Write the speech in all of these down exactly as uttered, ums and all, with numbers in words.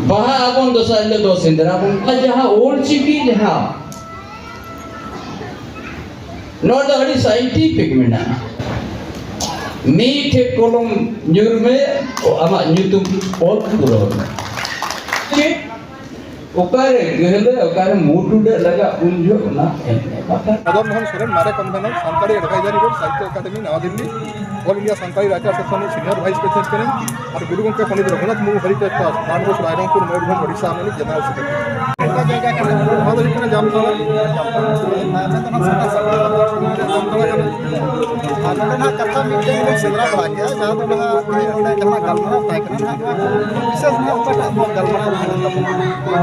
ᱵᱟᱦᱟ ᱟᱵᱚᱱ, ᱫᱚᱥᱟᱨ ᱦᱤᱞᱳᱜ ᱫᱚ ᱥᱮᱸᱫᱽᱨᱟ ᱵᱚᱱ, ᱟᱨ ᱡᱟᱦᱟᱸ ᱚᱞ ᱪᱤᱠᱤ, ᱡᱟᱦᱟᱸ ᱱᱚᱣᱟ ᱫᱚ ᱟᱹᱰᱤ ᱥᱟᱭᱮᱱᱴᱤᱯᱷᱤᱠ ᱢᱮᱱᱟᱜᱼᱟ᱾ ᱢᱤᱫ ᱴᱷᱮᱱ ᱠᱚᱞᱚᱢ ᱧᱩᱨ ᱢᱮ, ᱟᱢᱟᱜ ᱧᱩᱛᱩᱢ ᱚᱞ ᱯᱩᱨᱟᱹᱣ ᱢᱮ᱾ ᱪᱮᱫ? ᱚᱠᱟᱨᱮ ᱜᱟᱹᱦᱞᱟᱹ, ᱚᱠᱟᱨᱮ ᱢᱩ ᱴᱩᱰᱟᱹᱜ ᱞᱟᱜᱟᱜ, ᱩᱱ ᱡᱚᱦᱚᱜ ᱚᱱᱟ ᱮᱢ ᱢᱮ᱾ ᱵᱟᱠᱷᱟᱱ ᱢᱚᱫᱚᱱ ᱢᱳᱦᱚᱱ ᱥᱚᱨᱮᱱ, ᱢᱟᱨᱮ convenor, Santali advisory board, Sahitya Akademi, ᱱᱟᱣᱟ Delhi. All India Santali writers association ᱨᱤᱱᱤᱡ ᱥᱤᱱᱤᱭᱚᱨ ᱵᱷᱟᱭᱤᱥ ᱯᱨᱮᱥᱤᱰᱮᱱᱴ ᱠᱟᱹᱱᱟᱹᱧ᱾ ᱟᱨ ᱜᱩᱨᱩ ᱜᱚᱢᱠᱮ ᱯᱚᱱᱰᱤᱛ ᱨᱚᱜᱷᱩᱱᱟᱛᱷ ᱢᱩᱨᱢᱩ ᱦᱚᱨᱤᱛ ᱮᱠᱴᱟ ᱥᱢᱟᱨᱴ ᱵᱳᱨᱰ ᱨᱟᱭᱨᱚᱝᱯᱩᱨ, ᱢᱚᱭᱩᱨᱵᱷᱚᱸᱡᱽ, ᱳᱰᱤᱥᱟ ᱨᱤᱱᱤᱡ ᱡᱮᱱᱟᱨᱟᱞ ᱥᱮᱠᱨᱮᱴᱟᱨᱤ᱾ ᱱᱚᱣᱟ ᱫᱚ ᱦᱩᱭᱩᱜ ᱠᱟᱱᱟ ᱡᱟᱢᱛᱟᱲᱟ᱾ ᱟᱨ ᱱᱚᱰᱮ ᱱᱟᱜ ᱠᱟᱛᱷᱟ ᱢᱤᱫᱴᱮᱱ ᱵᱚᱱ ᱥᱮᱸᱫᱽᱨᱟ ᱵᱟᱲᱟ ᱠᱮᱜᱼᱟ, ᱡᱟᱦᱟᱸ ᱫᱚ ᱱᱟᱦᱟᱜ ᱛᱮᱦᱮᱧ ᱱᱚᱰᱮ ᱡᱟᱦᱟᱸ ᱜᱟᱞᱢᱟᱨᱟᱣ ᱛᱟᱦᱮᱸ ᱠᱟᱱᱟ, ᱱᱟᱦᱟᱜ ᱱᱚᱣᱟ ᱵᱤᱥᱮᱥ ᱱᱟᱦᱟᱜ ᱚᱠᱟᱴᱟᱜ ᱵᱚᱱ ᱜᱟᱞᱢᱟᱨᱟᱣ ᱛᱟᱦᱮᱸ ᱠᱟᱱ ᱛᱟᱵᱚᱱᱟ?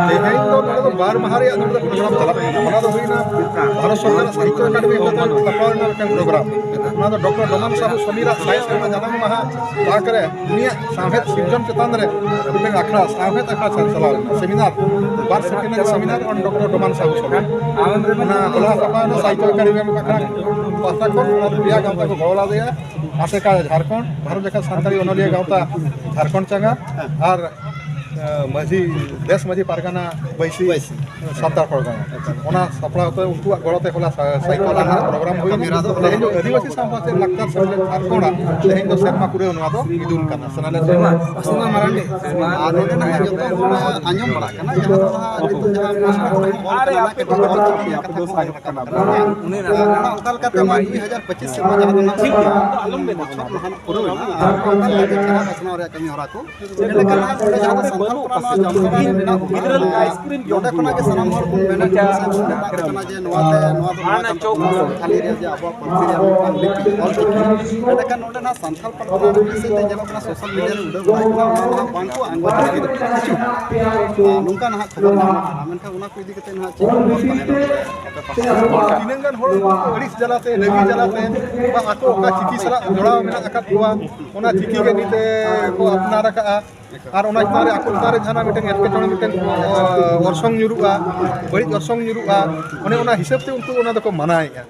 ᱛᱮᱦᱮᱧ ᱫᱚ ᱱᱚᱰᱮ ᱫᱚ ᱵᱟᱨ ᱢᱟᱦᱟ ᱨᱮᱭᱟᱜ ᱱᱚᱰᱮ ᱫᱚ ᱯᱨᱳᱜᱨᱟᱢ ᱪᱟᱞᱟᱜ ᱠᱟᱱᱟ᱾ ᱚᱱᱟ ᱫᱚ ᱦᱩᱭᱱᱟ ᱵᱷᱟᱨᱚᱛ ᱥᱚᱨᱠᱟᱨᱟᱜ ᱥᱟᱦᱤᱛᱛᱚ ᱮᱠᱟᱰᱮᱢᱤ ᱦᱚᱛᱮᱛᱮ ᱥᱟᱯᱲᱟᱣ ᱨᱮᱱᱟᱜ ᱢᱤᱫᱴᱟᱝ ᱯᱨᱳᱜᱨᱟᱢ᱾ ᱱᱚᱣᱟ ᱫᱚ ᱰᱚᱠᱴᱚᱨ ᱰᱚᱢᱟᱱ ᱥᱟᱦᱩ ᱥᱚᱢᱤᱨᱟᱜ ᱥᱟᱭ ᱥᱮᱨᱢᱟ ᱡᱟᱱᱟᱢ ᱢᱟᱦᱟ ᱛᱟᱠ ᱨᱮ ᱩᱱᱤᱭᱟᱜ ᱥᱟᱶᱦᱮᱫ ᱥᱤᱨᱡᱚᱱ ᱪᱮᱛᱟᱱ ᱨᱮ ᱢᱤᱫᱴᱟᱝ ᱟᱠᱷᱲᱟ, ᱥᱟᱶᱦᱮᱫ ᱟᱠᱷᱲᱟ ᱪᱟᱞᱟᱣ ᱞᱮᱱᱟ, ᱥᱮᱢᱤᱱᱟᱨ, ᱵᱟᱨ ᱥᱤᱧ ᱨᱮᱱᱟᱜ ᱥᱮᱢᱤᱱᱟᱨ on ᱰᱚᱠᱴᱚᱨ ᱰᱚᱢᱟᱱ ᱥᱟᱦᱩ ᱥᱚᱢᱤᱨ᱾ ᱚᱱᱟ ᱦᱚᱞᱟ ᱥᱟᱯᱲᱟᱣ ᱮᱱᱟ ᱥᱟᱦᱤᱛᱛᱚ ᱮᱠᱟᱰᱮᱢᱤ ᱟᱠᱷᱲᱟ ᱯᱟᱦᱴᱟ ᱠᱷᱚᱱ, ᱚᱱᱟ ᱯᱮᱭᱟ ᱜᱟᱶᱛᱟ ᱠᱚ ᱜᱚᱲᱚ ᱞᱮᱫᱮᱭᱟ᱾ ᱟᱥᱮᱠᱟ ᱡᱷᱟᱲᱠᱷᱚᱸᱰ, ᱵᱷᱟᱨᱚᱛ ᱡᱟᱠᱟᱛ ᱥᱟᱱᱛᱟᱲᱤ ᱚᱱᱚᱞᱤᱭᱟᱹ ᱜᱟᱶᱛᱟ ᱡᱷᱟᱲᱠᱷᱚᱸᱰ ᱪᱟᱸᱜᱟ, ᱟᱨ, ᱮ, ᱢᱟᱹᱡᱷᱤ, ᱫᱮᱥ ᱢᱟᱹᱡᱷᱤ ᱯᱟᱨᱜᱟᱱᱟ ᱵᱟᱹᱭᱥᱤ ᱵᱟᱹᱭᱥᱤ᱾ ᱥᱟᱱᱛᱟᱲ ᱯᱟᱨᱜᱟᱱᱟ᱾ ᱚᱱᱟ ᱥᱟᱯᱲᱟᱣ ᱛᱮ ᱩᱱᱠᱩᱣᱟᱜ ᱜᱚᱲᱚ ᱛᱮ ᱦᱚᱞᱟ ᱥᱟ-, ᱥᱟᱭᱠᱮᱞ ᱟᱱᱟᱜ ᱯᱨᱳᱜᱨᱟᱢ ᱦᱩᱭ ᱮᱱᱟ᱾ ᱛᱮᱦᱮᱧ ᱫᱚ ᱟᱹᱫᱤᱵᱟᱹᱥᱤ ᱥᱟᱶᱛᱟ ᱪᱮᱫ ᱞᱟᱠᱪᱟᱨ ᱥᱮᱢᱞᱮᱫ ᱡᱷᱟᱲᱠᱷᱚᱸᱰᱟᱜ ᱛᱮᱦᱮᱧ ᱫᱚ ᱥᱮᱨᱢᱟ ᱯᱩᱨᱟᱹᱣ ᱱᱚᱣᱟ ᱫᱚ ᱤᱫᱩᱞ ᱠᱟᱱᱟ᱾ ᱥᱮᱱᱟᱞᱮ ᱥᱮᱨᱢᱟ ᱟᱨ ᱱᱚᱰᱮᱱᱟᱜ ᱡᱚᱛᱚ ᱦᱚᱲ ᱟᱸᱡᱚᱢ ᱵᱟᱲᱟᱜ ᱠᱟᱱᱟ, ᱡᱟᱦᱟᱸ ᱫᱚ ᱱᱟᱦᱟᱜ ᱱᱤᱛᱚᱜ ᱡᱟᱦᱟᱸ ᱯᱳᱥᱴ ᱠᱚᱨᱮ ᱦᱚᱸ ᱚᱞ ᱠᱟᱱᱟ, ᱚᱱᱟ ᱠᱟᱹᱴᱤᱡ ᱚᱞ ᱠᱟᱱᱟ᱾ ᱚᱱᱟ ᱚᱱᱠᱟ ᱞᱮᱠᱟᱛᱮ ᱱᱚᱣᱟ ᱫᱩᱭ ᱦᱟᱡᱟᱨ ᱯᱚᱸᱪᱤᱥ ᱥᱮᱨᱢᱟ ᱡᱟᱦᱟᱸ ᱫᱚ ᱱᱟᱦᱟᱜ ᱵᱚᱪᱷᱚᱨ ᱱᱟᱦᱟᱜ ᱯᱩᱨᱟᱹᱣ ᱮᱱᱟ, ᱟᱨ ᱚᱱᱠᱟ ᱞᱮᱠᱟᱛᱮ ᱪᱮᱦᱨᱟ ᱯᱟᱥᱱᱟᱣ ᱨᱮᱭᱟᱜ ᱠᱟᱹᱢᱤ ᱦᱚᱨᱟ ᱠᱚ ᱮᱸᱰᱮᱠᱷᱟᱱ ᱱᱟᱦᱟᱜ ᱱᱚᱰᱮ ᱡᱟᱦᱟᱸ ᱫᱚ ᱥᱟᱱᱛᱟᱲ ᱯᱟᱨᱜᱟᱱᱟ ᱡᱟᱢᱛᱟᱲᱟ ᱨᱮ ᱢᱮᱱᱟᱜ ᱵᱚᱱᱟ, ᱱᱚᱰᱮ ᱠᱷᱚᱱᱟᱜ ᱜᱮ ᱥᱟᱱᱟᱢ ᱦᱚᱲ ᱵᱚᱱ ᱢᱮᱱᱮᱫ ᱠᱟᱱᱟ ᱥᱮ ᱵᱚᱱ ᱢᱮᱛᱟᱜ ᱠᱟᱱᱟ ᱡᱮ ᱱᱚᱣᱟ ᱛᱮ, ᱱᱚᱣᱟ ᱫᱚ ᱱᱚᱣᱟ ᱠᱟᱱ ᱛᱟᱵᱚᱱᱟ ᱥᱟᱱᱛᱷᱟᱞᱤ ᱨᱮᱭᱟᱜ ᱡᱮ ᱟᱵᱚᱣᱟᱜ ᱯᱟᱹᱨᱥᱤ ᱨᱮᱭᱟᱜ ᱢᱤᱫᱴᱟᱝ ᱞᱤᱯᱤ, ᱚᱞ ᱪᱤᱠᱤ᱾ ᱮᱸᱰᱮᱠᱷᱟᱱ ᱱᱚᱰᱮ ᱱᱟᱦᱟᱜ ᱥᱟᱱᱛᱟᱲ ᱯᱟᱨᱜᱟᱱᱟ ᱨᱮ ᱵᱤᱥᱮᱥ ᱛᱮ ᱧᱮᱞᱚᱜ ᱠᱟᱱᱟ, ᱥᱳᱥᱟᱞ ᱢᱤᱰᱤᱭᱟ ᱨᱮ ᱩᱰᱟᱹᱣ ᱵᱟᱲᱟᱭ ᱠᱟᱱᱟ, ᱚᱱᱟ ᱫᱚ ᱱᱟᱦᱟᱜ ᱵᱟᱝ ᱠᱚ ᱟᱸᱜᱚᱪ ᱞᱟᱹᱜᱤᱫᱚᱜ ᱠᱟᱱᱟ᱾ ᱟᱨ ᱱᱚᱝᱠᱟ ᱱᱟᱦᱟᱜ ᱠᱷᱚᱵᱚᱨ ᱧᱟᱢᱚᱜ ᱠᱟᱱᱟ, ᱢᱮᱱᱠᱷᱟᱱ ᱚᱱᱟ ᱠᱚ ᱤᱫᱤ ᱠᱟᱛᱮ ᱱᱟᱦᱟᱜ ᱪᱮᱫ ᱠᱚ ᱛᱟᱦᱮᱸ ᱫᱟᱲᱮᱭᱟᱜᱼᱟ? ᱛᱤᱱᱟᱹᱝ ᱜᱟᱱ ᱦᱚᱲ ᱟᱹᱲᱤᱥ ᱡᱟᱞᱟᱛᱮ, ᱨᱟᱹᱜᱤ ᱡᱟᱞᱟᱛᱮ, ᱵᱟ ᱟᱠᱚ ᱚᱠᱟ ᱪᱤᱠᱤ ᱥᱟᱞᱟᱜ ᱡᱚᱲᱟᱣ ᱢᱮᱱᱟᱜ ᱟᱠᱟᱫ ᱠᱚᱣᱟ, ᱚᱱᱟ ᱪᱤᱠᱤ ᱜᱮ ᱱᱤᱛ ᱠᱚ ᱟᱯᱱᱟᱨ ᱟᱠᱟᱫᱼᱟ᱾ ᱟᱨ ᱚᱱᱟ ᱪᱮᱛᱟᱱ ᱨᱮ ᱟᱠᱚ ᱪᱮᱛᱟᱱ ᱨᱮ ᱡᱟᱦᱟᱱᱟᱜ ᱢᱤᱫᱴᱮᱱ ᱮᱴᱠᱮᱴᱚᱬᱮ, ᱢᱤᱫᱴᱮᱱ, ᱚ, ᱚᱨᱥᱚᱝ ᱧᱩᱨᱩᱜᱼᱟ, ᱵᱟᱹᱲᱤᱡ ᱚᱨᱥᱚᱝ ᱧᱩᱨᱩᱜᱼᱟ, ᱚᱱᱮ ᱚᱱᱟ ᱦᱤᱥᱟᱹᱵ ᱛᱮ ᱩᱱᱠᱩ ᱚᱱᱟ ᱫᱚᱠᱚ ᱢᱟᱱᱟᱣᱮᱫᱼᱟ᱾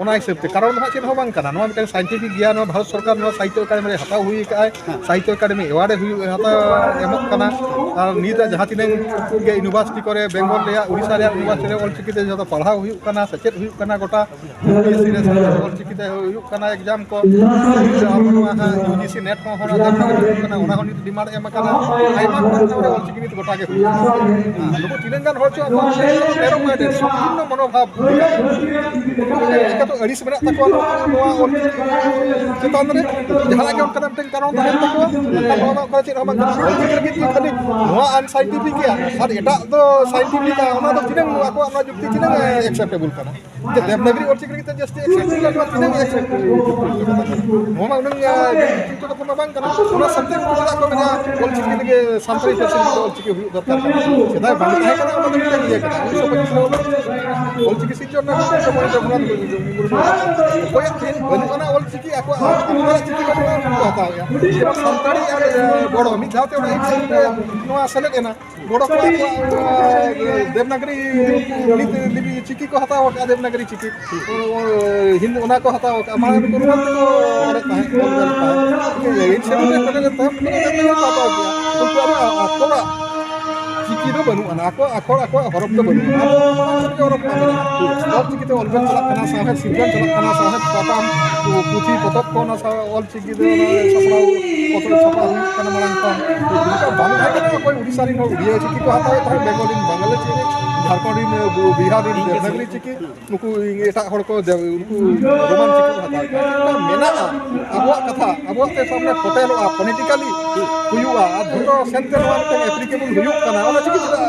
ᱚᱱᱟ ᱦᱤᱥᱟᱹᱵ ᱛᱮ, ᱠᱟᱨᱚᱱ ᱫᱚ ᱦᱟᱸᱜ ᱪᱮᱫ ᱦᱚᱸ ᱵᱟᱝ ᱠᱟᱱᱟ, ᱱᱚᱣᱟ ᱢᱤᱫᱴᱟᱝ ᱥᱟᱭᱮᱱᱴᱤᱯᱷᱤᱠ ᱜᱮᱭᱟ, ᱱᱚᱣᱟ ᱵᱷᱟᱨᱚᱛ ᱥᱚᱨᱠᱟᱨ ᱱᱚᱣᱟ ᱥᱟᱦᱤᱛᱛᱚ ᱮᱠᱟᱰᱮᱢᱤ ᱨᱮ ᱦᱟᱛᱟᱣ ᱦᱩᱭ ᱟᱠᱟᱫᱼᱟᱭ, ᱦᱮᱸ᱾ ᱥᱟᱦᱤᱛᱛᱚ ᱮᱠᱟᱰᱮᱢᱤ ᱮᱣᱟᱨᱰ ᱮ ᱦᱩᱭᱩᱜ, ᱦᱟᱛᱟᱣ ᱮᱢᱚᱜ ᱠᱟᱱᱟ᱾ ᱟᱨ ᱱᱤᱛ ᱡᱟᱦᱟᱸ ᱛᱤᱱᱟᱹᱜ ᱜᱮ ᱤᱭᱩᱱᱤᱵᱷᱟᱨᱥᱤᱴᱤ ᱠᱚᱨᱮ, ᱵᱮᱝᱜᱚᱞ ᱨᱮᱭᱟᱜ, ᱩᱲᱤᱥᱥᱟ ᱨᱮᱭᱟᱜ ᱤᱭᱩᱱᱤᱵᱷᱟᱨᱥᱤᱴᱤ ᱨᱮ ᱚᱞᱪᱤᱠᱤ ᱛᱮ ᱡᱚᱛᱚ ᱯᱟᱲᱦᱟᱣ ᱦᱩᱭᱩᱜ ᱠᱟᱱᱟ, ᱥᱮᱪᱮᱫ ᱦᱩᱭᱩᱜ ᱠᱟᱱᱟ, ᱜᱚᱴᱟ ᱤᱭᱩ ᱯᱤ ᱮᱥ ᱥᱤ ᱨᱮ ᱚᱞᱪᱤᱠᱤ ᱛᱮ ᱦᱩᱭᱩᱜ ᱠᱟᱱᱟ ᱮᱠᱡᱟᱢ ᱠᱚ᱾ ᱟᱵᱚ ᱱᱚᱣᱟ ᱦᱟᱸᱜ ᱭᱩ ᱡᱤ ᱥᱤ ᱱᱮᱴ ᱦᱚᱸ ᱦᱚᱲ ᱮᱢ ᱦᱩᱭᱩᱜ ᱠᱟᱱᱟ, ᱚᱱᱟ ᱦᱚᱸ ᱱᱤᱛ ᱰᱤᱢᱟᱱᱰ ᱮᱢ ᱟᱠᱟᱱᱟ᱾ ᱟᱭᱢᱟ ᱠᱚ ᱚᱞᱪᱤᱠᱤ ᱱᱤᱛ ᱜᱚᱴᱟ ᱜᱮ ᱦᱩᱭᱩᱜ ᱠᱟᱱᱟ᱾ ᱦᱮᱸ, ᱱᱩᱠᱩ ᱛᱤᱱᱟᱹᱜ ᱜᱟᱱ ᱦᱚᱲ ᱪᱚ ᱟᱵᱚ ᱱᱮᱨᱳ ᱢᱟᱭᱤᱱᱰᱮᱰ, ᱥᱚᱝᱠᱤᱨᱱᱚ ᱢᱚᱱᱳᱵᱷᱟᱵ, ᱮᱠᱟᱛᱚ ᱟᱹᱲᱤᱥ ᱢᱮᱱᱟᱜ ᱛᱟᱠᱚᱣᱟ ᱱᱚᱣᱟ, ᱱᱚᱣᱟ ᱚᱞᱪᱤᱠᱤ ᱪᱮᱛᱟᱱ ᱨᱮ᱾ ᱡᱟᱦᱟᱱᱟᱜ ᱜᱮ ᱚᱱᱠᱟᱱᱟᱜ ᱢᱤᱫᱴᱮᱱ ᱠᱟᱨᱚᱱ ᱛᱟᱦᱮᱱ ᱛᱟᱠᱚᱣᱟ, ᱢᱮᱱᱠᱷᱟᱱ ᱱᱚᱣᱟ ᱫᱚ ᱚᱱᱠᱟ ᱪᱮᱫ ᱦᱚᱸ ᱵᱟᱝ ᱠᱟᱱᱟ᱾ ᱚᱞᱪᱤᱠᱤ ᱞᱟᱹᱜᱤᱫ ᱜᱮ ᱠᱷᱟᱹᱞᱤ ᱱᱚᱣᱟ ᱟᱱᱥᱟᱭᱮᱱᱴᱤᱯᱷᱤᱠ ᱜᱮᱭᱟ, ᱟᱨ ᱮᱴᱟᱜ ᱫᱚ ᱥᱟᱭᱮᱱᱴᱤᱯᱷᱤᱠ ᱜᱮᱭᱟ, ᱚᱱᱟ ᱫᱚ ᱛᱤᱱᱟᱹᱝ ᱟᱠᱚᱣᱟᱜ ᱱᱚᱣᱟ ᱡᱩᱠᱛᱤ ᱛᱤᱱᱟᱹᱝ ᱮᱠᱥᱮᱯᱴᱮᱵᱚᱞ ᱠᱟᱱᱟ? ᱡᱮ ᱫᱮᱵᱽᱱᱟᱜᱽᱨᱤ ᱚᱞᱪᱤᱠᱤ ᱞᱟᱹᱜᱤᱫ ᱛᱮ ᱡᱟᱹᱥᱛᱤ ᱮᱠᱥᱮᱯᱴ ᱦᱩᱭᱩᱜᱼᱟ, ᱱᱚᱣᱟ ᱛᱤᱱᱟᱹᱝ ᱮᱠᱥᱮᱯᱴ ᱦᱩᱭᱩᱜᱼᱟ? ᱱᱚᱣᱟ ᱢᱟ ᱩᱱᱟᱹᱝ, ᱮ, ᱡᱩᱠᱛᱤ ᱫᱚ ᱠᱳᱱᱳ ᱵᱟᱝ ᱠᱟᱱᱟ᱾ ᱚᱱᱟ ᱥᱟᱶᱛᱮ ᱩᱱᱠᱩ ᱪᱮᱫᱟᱜ ᱠᱚ ᱢᱮᱱᱟ ᱚᱞᱪᱤᱠᱤ ᱞᱟᱹᱜᱤᱫ ᱥᱟᱱᱛᱟᱲᱤ ᱯᱟᱹᱨᱥᱤ ᱞᱟᱹᱜᱤᱫ ᱚᱞᱪᱤᱠᱤ ᱦᱩᱭᱩᱜ ᱫᱚᱨᱠᱟᱨ ᱠᱟᱱᱟ? ᱥᱮᱫᱟᱭ ᱵᱟᱝ ᱛᱟᱦᱮᱸ ᱠᱟᱱᱟ, ᱚᱱᱟ ᱫᱚ ᱢᱤᱫᱴᱟᱝ ᱤᱭᱟᱹ ᱠᱟᱱᱟ᱾ ᱩᱱᱤᱥᱥᱚ ᱯᱚᱸᱪᱤᱥ ᱨᱮ ᱚᱞᱪᱤᱠᱤ ᱥᱤᱨᱡᱚᱱ ᱨᱮᱱᱟᱜ ᱢᱤᱫᱴᱟᱝ ᱨᱚᱵᱤᱱᱫᱨᱚᱱᱟᱛᱷ ᱢᱩᱨᱢᱩ ᱚᱠᱚᱭᱟᱜ ᱪᱮᱫ ᱵᱟᱹᱱᱩᱜ ᱟᱱᱟ ᱚᱞᱪᱤᱠᱤ, ᱟᱠᱚᱣᱟᱜ ᱟᱯᱱᱟᱨᱟᱜ ᱪᱤᱠᱤ ᱠᱟᱱᱟ, ᱩᱱᱠᱩ ᱠᱚ ᱦᱟᱛᱟᱣᱮᱜᱼᱟ᱾ ᱡᱮᱢᱚᱱ ᱥᱟᱱᱛᱟᱲᱤ ᱟᱨ, ᱮ, ᱵᱚᱲᱚ ᱢᱤᱫ ᱫᱷᱟᱣ ᱛᱮ ᱚᱱᱟ ᱮᱠᱥᱮᱯᱴ ᱱᱚᱣᱟ ᱥᱮᱞᱮᱫ ᱮᱱᱟ᱾ ᱵᱚᱲᱚ ᱠᱚ ᱟᱠᱚᱣᱟᱜ, ᱮ, ᱫᱮᱵᱽᱱᱟᱜᱽᱨᱤ ᱞᱤᱯᱤ, ᱞᱤᱯᱤ ᱪᱤᱠᱤ ᱠᱚ ᱦᱟᱛᱟᱣ ᱟᱠᱟᱫᱼᱟ, ᱫᱮᱵᱽᱱᱟᱜᱽᱨᱤ ᱪᱤᱠᱤ᱾ ᱚ, ᱚ, ᱦᱤᱱᱫᱩ ᱚᱱᱟ ᱠᱚ ᱦᱟᱛᱟᱣ ᱟᱠᱟᱫᱼᱟ᱾ ᱢᱟᱲᱟᱝ ᱫᱚᱠᱚ ᱨᱳᱢᱟᱱ ᱛᱮᱠᱚ ᱚᱞᱮᱫ ᱛᱟᱦᱮᱸᱫ, ᱚᱞ ᱵᱮᱞ ᱛᱟᱦᱮᱸᱫ᱾ ᱮᱭᱤᱴ ᱥᱮᱵᱷᱮᱱ ᱨᱮ ᱥᱮᱞᱮᱫ ᱮᱱ ᱛᱟᱦᱮᱸᱫ, ᱩᱱᱠᱩ ᱫᱚ ᱫᱮᱵᱽᱱᱟᱜᱽᱨᱤ ᱠᱚ ᱦᱟᱛᱟᱣ ᱠᱮᱫᱼᱟ᱾ ᱩᱱᱠᱩ ᱟᱠᱚᱣᱟᱜ ᱪᱤᱠᱤ ᱫᱚ ᱵᱟᱹᱱᱩᱜ ᱟᱱᱟ, ᱟᱠᱚ, ᱟᱠᱚ, ᱟᱠᱚᱣᱟᱜ ᱦᱚᱨᱚᱯ ᱫᱚ ᱵᱟᱹᱱᱩᱜ ᱟᱱᱟ᱾ ᱚᱞ ᱪᱤᱠᱤ ᱛᱮ ᱚᱞ ᱵᱮᱞ ᱪᱟᱞᱟᱜ ᱠᱟᱱᱟ, ᱥᱟᱶᱦᱮᱫ ᱥᱤᱨᱡᱚᱱ ᱪᱟᱞᱟᱜ ᱠᱟᱱᱟ, ᱥᱟᱶᱦᱮᱫ ᱥᱟᱠᱟᱢ, ᱯᱩᱛᱷᱤ ᱯᱚᱛᱚᱵ ᱠᱚ ᱚᱱᱟ ᱥᱟᱶ ᱚᱞ ᱪᱤᱠᱤ ᱫᱚ ᱚᱱᱟ ᱥᱟᱯᱲᱟᱣ, ᱯᱚᱛᱚᱵ ᱪᱷᱟᱯᱟ ᱦᱩᱭᱩᱜ ᱠᱟᱱᱟ ᱢᱟᱲᱟᱝ ᱠᱷᱚᱱ᱾ ᱚᱱᱠᱟ ᱵᱟᱝ ᱛᱟᱦᱮᱸ ᱠᱟᱱᱟ, ᱚᱠᱚᱭ ᱩᱲᱤᱥᱥᱟ ᱨᱮᱱ ᱦᱚᱲ ᱩᱲᱤᱭᱟ ᱪᱤᱠᱤ ᱠᱚ ᱦᱟᱛᱟᱣᱮᱫ ᱛᱟᱦᱮᱸᱫ, ᱵᱮᱝᱜᱚᱞ ᱨᱮᱱ ᱵᱟᱝᱞᱟ ᱪᱤᱠᱤ, ᱡᱷᱟᱨᱠᱷᱚᱸᱰ ᱨᱮᱱ, ᱵᱤᱦᱟᱨ ᱨᱮᱱ ᱫᱮᱵᱽᱱᱟᱜᱽᱨᱤ ᱪᱤᱠᱤ, ᱱᱩᱠᱩ ᱮᱴᱟᱜ ᱦᱚᱲ ᱠᱚ ᱫᱮ-, ᱩᱱᱠᱩ ᱨᱳᱢᱟᱱ ᱪᱤᱠᱤ ᱠᱚ ᱦᱟᱛᱟᱣᱮᱫ ᱛᱟᱦᱮᱸᱫ᱾ ᱚᱱᱠᱟ ᱢᱮᱱᱟᱜᱼᱟ, ᱟᱵᱚᱣᱟᱜ ᱠᱟᱛᱷᱟ, ᱟᱵᱚᱣᱟᱜ ᱛᱮ ᱥᱟᱢᱱᱮ ᱯᱷᱚᱴᱮᱞᱚᱜᱼᱟ, ᱯᱷᱚᱱᱮᱴᱤᱠᱟᱞᱤ ᱦᱩᱭᱩᱜᱼᱟ, ᱟᱨ ᱡᱷᱚᱛᱚ ᱥᱮᱱ ᱛᱮ ᱱᱚᱣᱟ ᱢᱤᱫᱴᱟᱝ ᱮᱯᱞᱤᱠᱮᱵᱚᱞ ᱦᱩᱭᱩᱜ ᱠᱟᱱᱟ, ᱚᱱᱟ ᱪᱤᱠᱤ ᱪᱮᱫᱟᱜ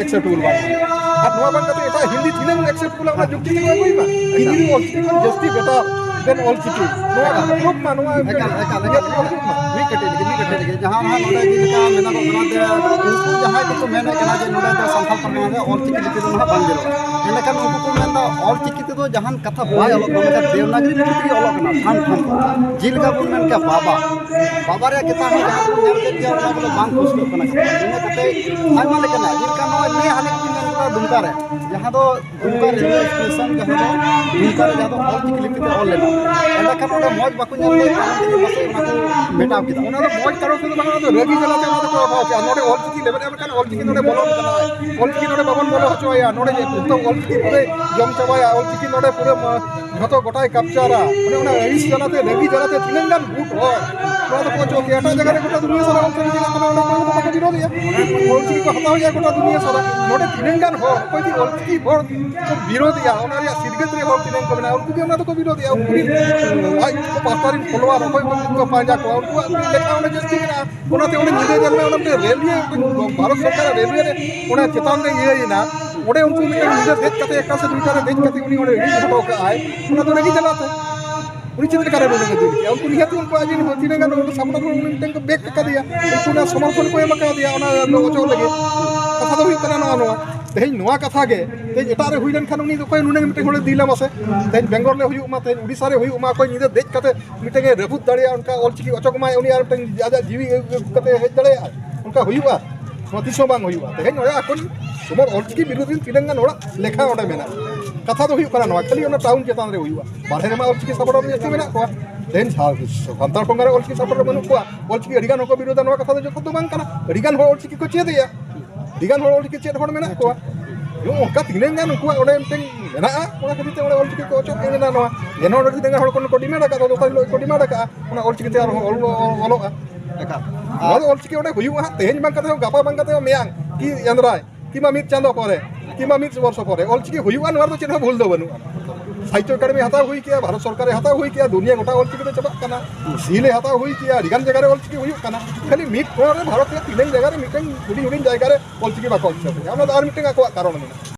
ᱮᱠᱥᱮᱯᱴᱮᱵᱚᱞ ᱵᱟᱝ ᱠᱟᱱᱟ? ᱟᱨ ᱱᱚᱣᱟ ᱵᱟᱝ ᱠᱟᱛᱮ ᱮᱴᱟᱜ ᱦᱤᱱᱫᱤ ᱛᱤᱱᱟᱹᱝ ᱮᱠᱥᱮᱯᱴᱮᱵᱚᱞᱟ, ᱚᱱᱟ ᱡᱩᱠᱛᱤ ᱛᱮᱜᱮ ᱟᱹᱜᱩᱭ ᱢᱟ᱾ ᱦᱤᱱᱫᱤ ᱚᱞᱪᱤᱠᱤ ᱠᱷᱚᱱ ᱡᱟᱹᱥᱛᱤ ᱵᱮᱴᱟᱨ ᱫᱮᱱ ᱚᱞ ᱪᱤᱠᱤ ᱱᱚᱣᱟ ᱫᱚ ᱯᱨᱩᱯ ᱢᱟ, ᱱᱚᱣᱟ ᱮᱠᱟᱞ, ᱮᱠᱟᱞ, ᱮᱠᱟᱞ᱾ ᱢᱤᱫ ᱠᱟᱹᱴᱤᱡ ᱞᱟᱹᱜᱤᱫ, ᱢᱤᱫ ᱠᱟᱹᱴᱤᱡ ᱞᱟᱹᱜᱤᱫ, ᱡᱟᱦᱟᱸ ᱱᱟᱦᱟᱜ ᱱᱚᱰᱮ ᱡᱮᱞᱮᱠᱟ ᱢᱮᱱᱚᱜᱚᱜ ᱠᱟᱱᱟ ᱡᱮ ᱩᱱᱠᱩ ᱡᱟᱦᱟᱸᱭ ᱫᱚᱠᱚ ᱢᱮᱱᱮᱫ ᱠᱟᱱᱟ ᱡᱮ ᱱᱚᱰᱮ ᱫᱚ ᱥᱟᱱᱛᱟᱲ ᱯᱟᱨᱜᱟᱱᱟ ᱨᱮ ᱚᱞ ᱪᱤᱠᱤ ᱞᱤᱯᱤ ᱫᱚ ᱱᱟᱦᱟᱜ ᱵᱟᱝ ᱧᱮᱞᱚᱜᱼᱟ᱾ ᱮᱸᱰᱮᱠᱷᱟᱱ ᱩᱱᱠᱩ ᱠᱚ ᱢᱮᱱᱫᱟ ᱚᱞ ᱪᱤᱠᱤ ᱛᱮᱫᱚ ᱡᱟᱦᱟᱱ ᱠᱟᱛᱷᱟ ᱵᱟᱭ ᱚᱞᱚᱜ ᱠᱟᱱᱟ, ᱢᱮᱱᱠᱷᱟᱱ ᱫᱮᱵᱽᱱᱟᱜᱽᱨᱤ ᱞᱤᱯᱤ ᱛᱮᱜᱮ ᱚᱞᱚᱜ ᱠᱟᱱᱟ ᱴᱷᱟᱢ ᱴᱷᱟᱢ᱾ ᱡᱮᱞᱮᱠᱟ ᱵᱚᱱ ᱢᱮᱱ ᱠᱮᱭᱟ ᱵᱟᱵᱟ, ᱵᱟᱵᱟ ᱨᱮᱭᱟᱜ ᱠᱟᱛᱷᱟ ᱦᱚᱸ ᱡᱟᱦᱟᱸ ᱵᱚᱱ ᱧᱮᱞ ᱠᱮᱫ ᱜᱮᱭᱟ, ᱚᱱᱟ ᱠᱚᱫᱚ ᱵᱟᱝ ᱯᱩᱥᱴᱟᱹᱜ ᱠᱟᱱᱟ᱾ ᱤᱱᱟᱹ ᱠᱟᱛᱮ ᱟᱭᱢᱟ ᱞᱮᱠᱟᱱᱟᱜ, ᱡᱮᱞᱮᱠᱟ ᱱᱚᱜᱼᱚᱭ ᱱᱤᱭᱟᱹ ᱦᱟᱹᱞᱤ ᱜᱮᱵᱚᱱ ᱧᱮᱞ ᱠᱮᱫᱟ ᱫᱩᱢᱠᱟ ᱨᱮ, ᱡᱟᱦᱟᱸ ᱫᱚ ᱫᱩᱢᱠᱟ ᱨᱮᱞᱣᱮ ᱥᱴᱮᱥᱚᱱ, ᱡᱟᱦᱟᱸ ᱫᱚ ᱫᱩᱢᱠᱟ ᱨᱮ ᱡᱟᱦᱟᱸ ᱫᱚ ᱚᱞ ᱪᱤᱠᱤ ᱞᱤᱯᱤ ᱛᱮ ᱚᱞ ᱞᱮᱱᱟ᱾ ᱮᱸᱰᱮᱠᱷᱟᱱ ᱚᱸᱰᱮ ᱢᱚᱡᱽ ᱵᱟᱠᱚ ᱧᱮᱞ ᱞᱮᱫ ᱠᱷᱟᱱ ᱛᱮᱜᱮ ᱯᱟᱥᱮᱡ ᱚᱱᱟ ᱠᱚ ᱢᱮᱴᱟᱣ ᱠᱮᱫᱟ᱾ ᱚᱱᱟ ᱫᱚ ᱢᱚᱡᱽ ᱠᱟᱨᱚᱱ ᱛᱮᱫᱚ ᱵᱟᱝ, ᱚᱱᱟ ᱫᱚ ᱨᱟᱹᱜᱤ ᱡᱟᱞᱟᱛᱮ ᱚᱱᱟ ᱫᱚᱠᱚ ᱚᱵᱷᱟᱣ ᱠᱮᱫᱟ᱾ ᱱᱚᱰᱮ ᱚᱞ ᱪᱤᱠᱤ ᱞᱮᱵᱮᱫ ᱮᱢ ᱞᱮᱠᱷᱟᱱ ᱚᱞ ᱪᱤᱠᱤ ᱱᱚᱰᱮ ᱵᱚᱞᱚᱱ ᱠᱟᱱᱟ, ᱚᱞ ᱪᱤᱠᱤ ᱱᱚᱰᱮ ᱵᱟᱵᱚᱱ ᱵᱚᱞᱚ ᱦᱚᱪᱚᱣᱟᱭᱟ, ᱱᱚᱰᱮ ᱡᱚᱛᱚ ᱚᱞ ᱪᱤᱠᱤ ᱯᱩᱨᱟᱹᱭ ᱡᱚᱢ ᱪᱟᱵᱟᱭᱟ, ᱚᱞ ᱪᱤᱠᱤ ᱱᱚᱰᱮ ᱯᱩᱨᱟᱹ ᱢᱟ-, ᱡᱷᱚᱛᱚ ᱜᱚᱴᱟᱭ ᱠᱟᱯᱪᱟᱨᱟ᱾ ᱚᱱᱮ ᱚᱱᱟ ᱟᱹᱲᱤᱥ ᱡᱟᱞᱟᱛᱮ, ᱨᱟᱹᱜᱤ ᱡᱟᱞᱟᱛᱮ ᱛᱤᱱᱟᱹᱜ ᱜᱟᱱ ᱜᱩᱴ ᱦᱚᱲ ᱱᱚᱣᱟ ᱫᱚᱠᱚ ᱚᱪᱚᱜ ᱠᱮᱫᱟ᱾ ᱮᱴᱟᱜ ᱡᱟᱭᱜᱟ ᱨᱮ ᱜᱚᱴᱟ ᱫᱩᱱᱤᱭᱟᱹ ᱥᱟᱨᱟ ᱚᱞ ᱪᱤᱠᱤ ᱪᱟᱞᱟᱜ ᱠᱟᱱᱟ, ᱚᱸᱰᱮ ᱚᱠᱚᱭ ᱦᱚᱸ ᱵᱟᱠᱚ ᱵᱤᱨᱳᱫᱮᱜᱼᱟ᱾ ᱚᱞ ᱪᱤᱠᱤ ᱠᱚ ᱦᱟᱛᱟᱣᱮᱜᱼᱟ ᱜᱚᱴᱟ ᱫᱩᱱᱤᱭᱟᱹ ᱥᱟᱨᱟ᱾ ᱱᱚᱰᱮ ᱛᱤᱱᱟᱹᱜ ᱜᱟᱱ ᱦᱚᱲ ᱚᱠᱚᱭ ᱡᱮ ᱚᱞ ᱪᱤᱠᱤ ᱦᱚᱲ ᱠᱚ ᱵᱤᱨᱳᱫᱮᱜᱼᱟ, ᱚᱱᱟ ᱨᱮᱭᱟᱜ ᱥᱤᱨᱜᱟᱹᱛ ᱨᱮ ᱦᱚᱲ ᱛᱤᱱᱟᱹᱜ ᱠᱚ ᱢᱮᱱᱟᱜᱼᱟ, ᱩᱱᱠᱩ ᱜᱮ ᱚᱱᱟ ᱫᱚᱠᱚ ᱵᱤᱨᱳᱫᱮᱜᱼᱟ᱾ ᱩᱱᱠᱩ ᱨᱤᱱ, ᱟᱡ ᱠᱚ ᱯᱟᱥᱴᱟ ᱨᱤᱱ ᱯᱷᱚᱞᱳᱣᱟᱨ ᱚᱠᱚᱭ ᱠᱚ ᱠᱚ ᱯᱟᱸᱡᱟ ᱠᱚᱣᱟ, ᱩᱱᱠᱩᱣᱟᱜ ᱞᱮᱠᱷᱟ ᱚᱸᱰᱮ ᱡᱟᱹᱥᱛᱤ ᱢᱮᱱᱟᱜᱼᱟ᱾ ᱚᱱᱟᱛᱮ ᱚᱸᱰᱮ ᱧᱤᱫᱟᱹ ᱧᱮᱞ ᱢᱮ, ᱚᱱᱟ ᱢᱤᱫᱴᱮᱱ ᱨᱮᱞᱣᱮ, ᱵᱷᱟᱨᱚᱛ ᱥᱚᱨᱠᱟᱨᱟᱜ ᱨᱮᱞᱣᱮ ᱨᱮ ᱚᱱᱟ ᱪᱮᱛᱟᱱ ᱨᱮ ᱤᱭᱟᱹᱭᱮᱱᱟ, ᱚᱸᱰᱮ ᱩᱱᱠᱩ ᱢᱤᱫᱴᱮᱱ ᱧᱤᱫᱟᱹ ᱫᱮᱡ ᱠᱟᱛᱮ, ᱮᱠᱴᱟ ᱥᱮ ᱫᱩᱭᱴᱟ ᱨᱮ ᱫᱮᱡ ᱠᱟᱛᱮ ᱩᱱᱤ ᱚᱸᱰᱮ ᱤᱲᱤᱡ ᱦᱚᱴᱚ ᱠᱟᱜᱼᱟᱭ, ᱚᱱᱟ ᱫᱚ ᱨᱟᱹᱜᱤ ᱡᱟᱞᱟᱛᱮ᱾ ᱩᱱᱤ ᱪᱮᱫ ᱞᱮᱠᱟᱨᱮ ᱱᱩᱱᱟᱹᱜ ᱮ ᱫᱟᱹᱲ ᱠᱮᱜᱼᱟ? ᱩᱱᱠᱩ ᱱᱤᱦᱟᱹᱛ ᱩᱱᱠᱩᱣᱟᱜ ᱡᱮ ᱱᱩᱠᱩ ᱛᱤᱱᱟᱹᱜ ᱜᱟᱱ ᱩᱱᱠᱩ ᱥᱟᱯᱚᱨᱴᱟᱨ ᱠᱚ ᱩᱱᱤ ᱢᱤᱫᱴᱮᱱ ᱠᱚ ᱵᱮᱜ ᱟᱠᱟᱫᱮᱭᱟ, ᱩᱱᱠᱩ ᱚᱱᱟ ᱥᱚᱢᱚᱨᱛᱷᱚᱱ ᱠᱚ ᱮᱢ ᱟᱠᱟᱫᱮᱭᱟ ᱚᱱᱟ ᱚᱪᱚᱜ ᱞᱟᱹᱜᱤᱫ᱾ ᱠᱟᱛᱷᱟ ᱫᱚ ᱦᱩᱭᱩᱜ ᱠᱟᱱᱟ ᱱᱚᱣᱟ, ᱱᱚᱣᱟ᱾ ᱛᱮᱦᱮᱧ ᱱᱚᱣᱟ ᱠᱟᱛᱷᱟ ᱜᱮ ᱛᱮᱦᱮᱧ ᱮᱴᱟᱜ ᱨᱮ ᱦᱩᱭ ᱞᱮᱱᱠᱷᱟᱱ ᱩᱱᱤ ᱫᱚ ᱚᱠᱚᱭ ᱱᱩᱱᱟᱹᱜ ᱢᱤᱫᱴᱮᱱ ᱦᱚᱲᱮ ᱫᱤᱞᱟ ᱢᱟᱥᱮ? ᱛᱮᱦᱮᱧ ᱵᱮᱝᱜᱚᱞ ᱨᱮ ᱦᱩᱭᱩᱜ ᱢᱟ, ᱛᱮᱦᱮᱧ ᱩᱰᱤᱥᱟ ᱨᱮ ᱦᱩᱭᱩᱜ ᱢᱟ, ᱚᱠᱚᱭ ᱧᱤᱫᱟᱹ ᱫᱮᱡ ᱠᱟᱛᱮ ᱢᱤᱫᱴᱮᱱ ᱮ ᱨᱟᱹᱯᱩᱫ ᱫᱟᱲᱮᱭᱟᱜᱼᱟ, ᱚᱱᱠᱟ ᱚᱞᱪᱤᱠᱤ ᱚᱪᱚᱜ ᱢᱟᱭ, ᱩᱱᱤ ᱟᱨ ᱢᱤᱫᱴᱮᱱ ᱟᱡᱟᱜ ᱡᱤᱣᱤ ᱟᱹᱜᱩ ᱠᱟᱛᱮ ᱦᱮᱡ ᱫᱟᱲᱮᱭᱟᱜᱼᱟ? ᱚᱱᱠᱟ ᱦᱩᱭᱩᱜᱼᱟ? ᱱᱚᱣᱟ ᱛᱤᱥ ᱦᱚᱸ ᱵᱟᱝ ᱦᱩᱭᱩᱜᱼᱟ᱾ ᱛᱮᱦᱮᱧ ᱱᱚᱰᱮ ᱟᱠᱚ ᱥᱚᱢᱚᱨ ᱚᱞᱪᱤᱠᱤ ᱵᱤᱨᱩᱫᱷ ᱨᱮᱱ ᱛᱤᱱᱟᱹᱜ ᱜᱟᱱ ᱦᱚᱲᱟᱜ ᱞᱮᱠᱷᱟ ᱚᱸᱰᱮ ᱢᱮᱱᱟᱜᱼᱟ᱾ ᱠᱟᱛᱷᱟ ᱫᱚ ᱦᱩᱭᱩᱜ ᱠᱟᱱᱟ ᱱᱚᱣᱟ, ᱠᱷᱟᱹᱞᱤ ᱚᱱᱟ ᱴᱟᱣᱩᱱ ᱪᱮᱛᱟᱱ ᱨᱮ ᱦᱩᱭᱩᱜᱼᱟ, ᱵᱟᱨᱦᱮ ᱨᱮᱢᱟ ᱚᱞᱪᱤᱠᱤ ᱥᱟᱯᱚᱨᱴᱟᱨ ᱡᱟᱹᱥᱛᱤ ᱢᱮᱱᱟᱜ ᱠᱚᱣᱟ᱾ ᱛᱮᱦᱮᱧ ᱥᱟ-, ᱥᱟᱱᱛᱟᱲ ᱠᱚᱸᱜᱟ ᱨᱮ ᱚᱞᱪᱤᱠᱤ ᱥᱟᱯᱚᱨᱴᱟᱨ ᱵᱟᱹᱱᱩᱜ ᱠᱚᱣᱟ, ᱚᱞᱪᱤᱠᱤ ᱟᱹᱰᱤ ᱜᱟᱱ ᱦᱚᱸᱠᱚ ᱵᱤᱨᱳᱫᱷᱟ, ᱱᱚᱣᱟ ᱠᱟᱛᱷᱟ ᱫᱚ ᱡᱚᱛᱷᱟᱛ ᱫᱚ ᱵᱟᱝ ᱠᱟᱱᱟ᱾ ᱟᱹᱰᱤ ᱜᱟᱱ ᱦᱚᱲ ᱚᱞᱪᱤᱠᱤ ᱠᱚ ᱪᱮᱫ ᱮᱜᱼᱟ, ᱟᱹᱰᱤ ᱜᱟᱱ ᱦᱚᱲ ᱚᱞᱪᱤᱠᱤ ᱪᱮᱫ ᱦᱚᱲ ᱢᱮᱱᱟᱜ ᱠᱚᱣᱟ᱾ ᱱᱚᱜᱼᱚ ᱚᱱᱠᱟ ᱛᱤᱱᱟᱹᱜ ᱜᱟᱱ ᱩᱱᱠᱩᱣᱟᱜ ᱚᱸᱰᱮ ᱢᱤᱫᱴᱮᱱ ᱢᱮᱱᱟᱜᱼᱟ, ᱚᱱᱟ ᱠᱷᱟᱹᱛᱤᱨ ᱛᱮ ᱚᱸᱰᱮ ᱚᱞᱪᱤᱠᱤ ᱠᱚ ᱚᱪᱚᱜ ᱮᱱᱟ᱾ ᱱᱚᱣᱟ ᱡᱮᱱᱚ ᱚᱸᱰᱮ ᱛᱤᱱᱟᱹᱜ ᱜᱟᱱ ᱦᱚᱲ ᱠᱚ, ᱠᱚ ᱰᱤᱢᱟᱱᱰ ᱟᱠᱟᱫᱟ, ᱫᱚᱥᱟᱨ ᱦᱤᱞᱳᱜ ᱠᱚ ᱰᱤᱢᱟᱱᱰ ᱟᱠᱟᱫᱼᱟ, ᱚᱱᱟ ᱚᱞᱪᱤᱠᱤ ᱛᱮ ᱟᱨᱦᱚᱸ ᱚᱞ, ᱚᱞᱚᱜᱼᱟ᱾ ᱮᱠᱟᱞ᱾ ᱱᱚᱣᱟ ᱫᱚ ᱚᱞᱪᱤᱠᱤ ᱚᱸᱰᱮ ᱦᱩᱭᱩᱜᱼᱟ ᱦᱟᱸᱜ, ᱛᱮᱦᱮᱧ ᱵᱟᱝ ᱠᱟᱛᱮ ᱦᱚᱸ ᱜᱟᱯᱟ ᱵᱟᱝ ᱠᱟᱛᱮ ᱦᱚᱸ ᱢᱮᱭᱟᱝ ᱠᱤ ᱮᱱᱫᱨᱟᱭ ᱠᱤᱝᱵᱟ ᱢᱤᱫ ᱪᱟᱸᱫᱚ ᱯᱚᱨᱮ ᱠᱤᱝᱵᱟ ᱢᱤᱫ ᱵᱚᱨᱥᱚ ᱯᱚᱨᱮ ᱚᱞᱪᱤᱠᱤ ᱦᱩᱭᱩᱜᱼᱟ, ᱱᱚᱣᱟ ᱨᱮᱫᱚ ᱪᱮᱫ ᱦᱚᱸ ᱵᱷᱩᱞ ᱫᱚ ᱵᱟᱹᱱᱩᱜᱼᱟ᱾ ᱥᱟᱦᱤᱛᱛᱚ ᱮᱠᱟᱰᱮᱢᱤ ᱦᱟᱛᱟᱣ ᱦᱩᱭ ᱠᱮᱜᱼᱟ, ᱵᱷᱟᱨᱚᱛ ᱥᱚᱨᱠᱟᱨᱮ ᱦᱟᱛᱟᱣ ᱦᱩᱭ ᱠᱮᱜᱼᱟ, ᱫᱩᱱᱤᱭᱟᱹ ᱜᱚᱴᱟ ᱚᱞᱪᱤᱠᱤ ᱫᱚ ᱪᱟᱵᱟᱜ ᱠᱟᱱᱟ, ᱥᱤᱞᱮ ᱦᱟᱛᱟᱣ ᱦᱩᱭ ᱠᱮᱜᱼᱟ, ᱟᱹᱰᱤᱜᱟᱱ ᱡᱟᱭᱜᱟ ᱨᱮ ᱚᱞᱪᱤᱠᱤ ᱦᱩᱭᱩᱜ ᱠᱟᱱᱟ᱾ ᱠᱷᱟᱹᱞᱤ ᱢᱤᱫ ᱠᱚᱬᱟ ᱨᱮ ᱵᱷᱟᱨᱚᱛ ᱨᱮᱭᱟᱜ ᱛᱤᱱᱟᱹᱝ ᱡᱟᱭᱜᱟ ᱨᱮ ᱢᱤᱫᱴᱟᱝ ᱦᱩᱰᱤᱧ ᱦᱩᱰᱤᱧ ᱡᱟᱭᱜᱟ ᱨᱮ ᱚᱞᱪᱤᱠᱤ ᱵᱟᱠᱚ ᱚᱞ ᱦᱚᱪᱚ ᱠᱮᱜᱼᱟ, ᱚᱱᱟ ᱫᱚ ᱟᱨ ᱢᱤᱫᱴᱟᱝ ᱟᱠᱚᱣᱟᱜ ᱠᱟᱨᱚᱱ ᱢᱮᱱᱟᱜᱼᱟ᱾